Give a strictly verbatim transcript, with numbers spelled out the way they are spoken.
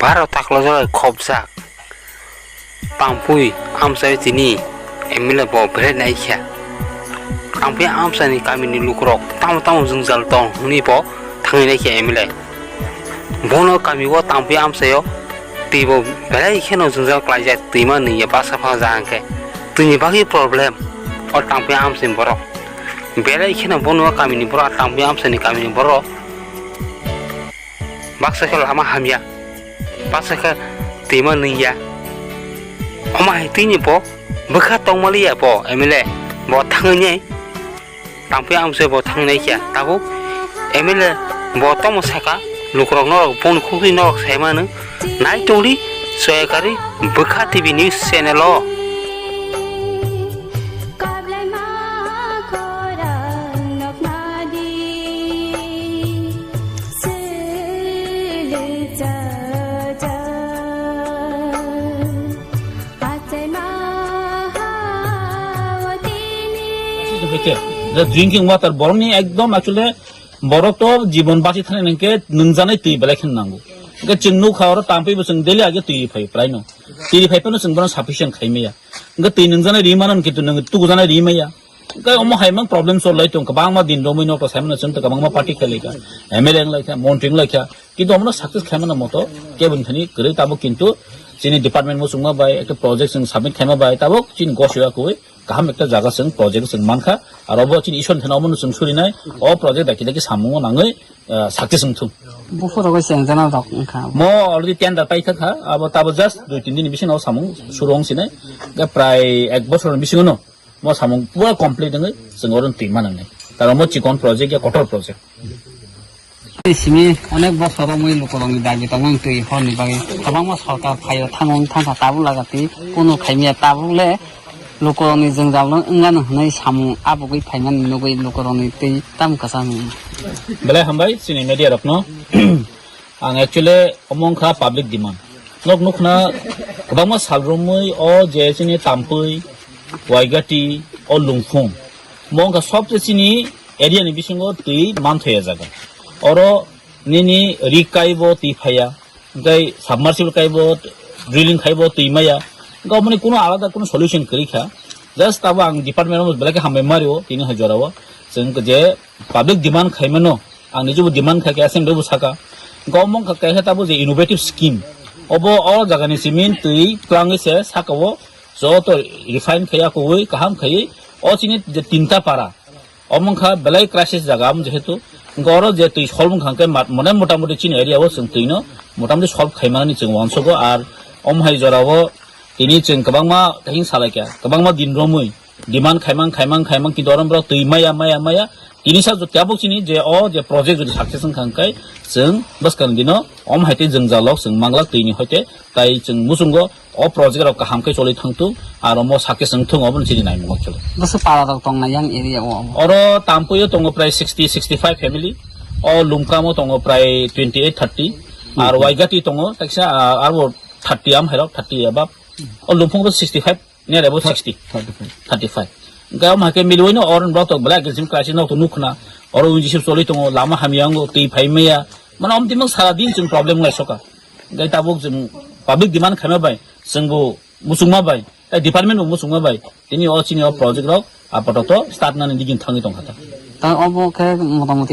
Bharo taklojak khopjak. Tangpui amchai tini M L A bo belai naikha. Tangpui amchaini kamini lukurok tamo tamo jwngjal tong hwnwi bo thangwi naikha M L A. Bono kamio Tangpui amchaio twibo belai kheno jwngjal klaijak, twima nungya basa pha ja hwnkhe twini bagwi problem o Tangpui amchaini borok. Belai kheno bono kamini borok, Tangpui amchaini kamini borok baksa khe lama hamya, baksa khe twima nungya. Omo hai tini bo bwkha tongmaliya bo M L A, bo thangwi nai. Tangpui amchaio bo thangwi naikha tabuk M L A bo tamo saka, lukurok norok boni khukri norok saimano. Nai tongdi Soyakari Bwkha T V news channel o. The drinking water borokni ekdom actually borok to jibon bachi thani nangkhe nungjanai twi belai khe nango. Hwnkhe chwng nukha oro Tangpui bo chwng daily age twi phai prai no. Twi phai phano chwng bono sufficient khai maya. Hwnkhe twi nungjanai ri mano kintu nwng tugujanai ri maya. Hwnkhe omo hai mang problem solai tong, kwbangma din romwi nok to saimano chwng to kwbangma party khelai kha. M L A wng lai kha, montri wng lai kha. Kintu omono success khaimano moto keboni thani kwrwi tabuk kintu chini department muchungma bai ekta project chwng submit khaima bai tabuk chini gosoya kwrwi kaham ekta jaga chwng project chwng mankha. Aro bo chini Ishwar thani omono chwng surinai o project daki daki samungo nangwi, ah, success wngthung. Buphuru bai chengjana rok wngkha. Mo already tender paikha kha, abo tabo just dui tin din bisingo samung suru wngsinai. Ga prai ek bosor bisingo no mo samung pura complete wngwi chwng oro twi manangnai. Taro mo chikon project ya kotor project. Simi onek bosor romwi lukurokni dabi tongmani twi horni bagwi kwbangma sorkar phaio thangwng thangkha tabuk laga twi kunu khaimya tabuk le lukurokni jwngjal no wngano hwnwi samung abugwi phaimani nugwi lukurokni twi tamo kwchang. Belai hambai chini media rokno. Ang actually omo wngkha public demand. Nok nukna kwbangma sal romwi o je chini Tampui, Waigati, o Lungphung. Mo wngkha sobse chini area ni bisingo twi manthoya jaga. Oro nini ri kaibo twi phaiya, hwnkhe submersible kaibo, drilling khaibo twi maya. Hwnkhe omoni kuno alada kuno solution kwrwi kha. Just abo ang department o belai khe hambai mario tini hai jorao. Chwng je public demand khaimano, ang nijebo demand khai khe assembly bo saka. Hwnkhe omo wngkha kaisa tabuk je innovative scheme. Obo o jagani cement twi twlangwi se sakao joto refine khaiya kuwi kaham khaiwi o chini je tinta para. Omo wngkha belai crisis jaga, omo jehetu wngkha oro je twi solve wngkha hwnkhe mat-, mane motamuti chini area o chwng twi no motamuti solve khaimani chwng uansugo. Ar omo hai jora o tini chwng kwbangma kahing salaikha, kwbangma din romwi demand khaimang, khaimang, khaimang, kintu oro borok twi maya, maya, maya. Tini sa tabuk chini je o je project jodi success wngkha hwnkhe chwng bwskang dino omo hai tei jwngjal rok chwng manglak twi ni hoite, tai chwng muchungo o project rok kaham khe choli thangthung, aro mo success wngthung, obo chini naimung chwng. Bwswk para rok tong na yang area o obo? Oro Tampui o tongo prai sixty, sixty five family, o Lumkam o tongo prai twenty eight, thirty, ar Waigati tongo taksa, ah, aro thirty am hai rok, thirty above, o Lumphung bo sixty five, near about sixty, thirty five. Hwnkhe omo hai khe miliui no oro borok tok belai agriculture crisis no to nukna, oro wngwi jisip choli tongo, lama hamya wngo, twi phai maya, mane omo twi mang sara din chwng problem wngwi soka. Hwnkhe tabuk chwng public demand khaima bai, chwng bo muchungma bai, tei department bo muchungma bai, tini o chini o project rok apatot start nani digin thangwi tongkha ta. Ta obo khe motamuti